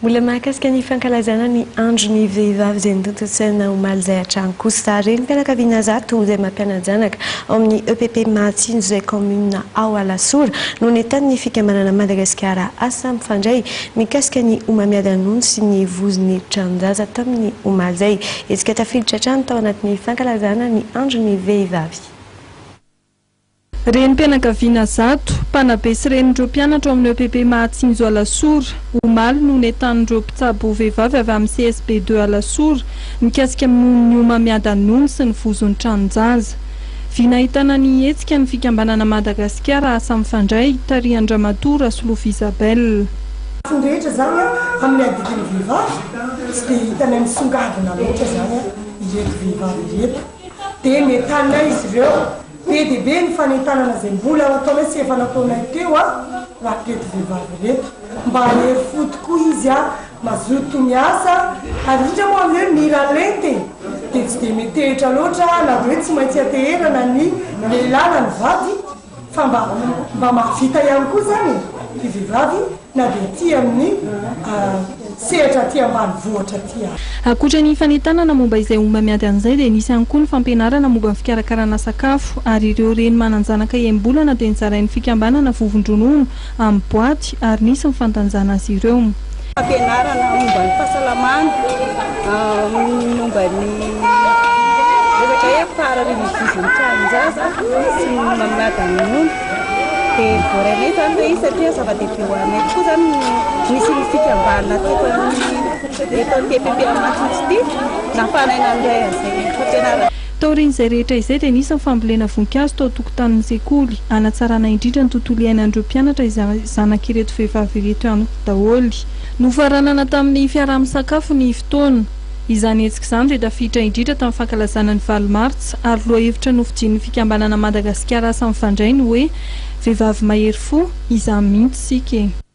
Mbola mahakasika ny fankalazana ny andron'ny vehivavy izay notontosaina omaly izay hatrany kosa. Renim-pianakaviana 100 izay mampiana-janaka ao amin'ny EPP Mahatsinjo izay kaominina ao Alasora no nentanin'ny fikambanana Madagasikara Asa Mifandray mikasika ny homamiadan'ny nono sy ny vozon'ny tranon-jaza tamin'ny omaly izay. Hetsika tafiditra hatrany tao anatin'ny fankalazana ny andron'ny vehivavy. Renim-pianakaviana 100, mpanabe sy renin'ireo mpianatra ao amin'ny EPP Mahatsinjo Alasora, omaly no nentanin'ireo mpitsabo vehivavy avy amin'ny CSB deux Alasora mikasika ny homamiadan'ny nono sy ny vozon'ny tranon-jaza. Vina ahitana ny hetsika ny fikambanana Madagasikara Asa Mifandray, tarihan-dRamatoa Rasolofo Isabelle. Lafiny rehetra izany amin'ny adidin'ny vehivavy, tsy dia hitanay misongadina loatra izany ireto vehivavy ireto. Dia nentaninay izy ireo. Be dia be ny fanentanana izay mbola ho ataonay sy efa nataonay teo ho an'ireto vehivavy ireto. Mba hahery fo tokoa izy, mazoto miasa, ary indrindra moa amin'ny hoe mira lenta e! Dia tsy dia metehitra loatra na dia hoe tsy maintsy anteherana ny lehilahy na ny vady fa mba mba mahavita ihany koa izany e! Ny vehivavy na dia aty amin'ny sehatra aty ambanivohitra aty aza. Ankoatra ny fanentanana momba izay homamiadana izay dia nisy ihany koa ny fampianarana momba ny fikarakarana sakafo ary ireo reny manan-janaka enim-bolana dia nozarain'ny fikambanana vovon-dronono amin'ny boaty ary nisy ny fandanjana azy ireo. Fampianarana momba ny fahasalamana, momba ny resaka hoe fahararin'ny vozon'ny tranon-jaza sy ny mamimady ny nono. Dia voarainay izany ilay izy satria zava-dehibe ho anay tokoa izany ny nisian'ny fikambanana teto amin'ny eto amin'ny TPP Mahatsinjo ity, nahafahanay nandray an'izay fampianarana. Taorian'izay rehetra izay dia nisy ny fambolena voninkazo tao an-tokotanin'ny sekoly, hanatsarana indrindra ny tontolo iainan'ireo mpianatra izay zanak'ireto vehivavy ireto ihany daholo. Nofaranana tamin'ny fiaraha-misakafo ny fotoana. Izany hetsika izany dia tafiditra indrindra tamin'ny fankalazana ny 8 martsa ary lohahevitra nofidian'ny fikambanana Madagasikara Asa Mifandray ny hoe Vehivavy mahery fo, izany mihitsy isika e!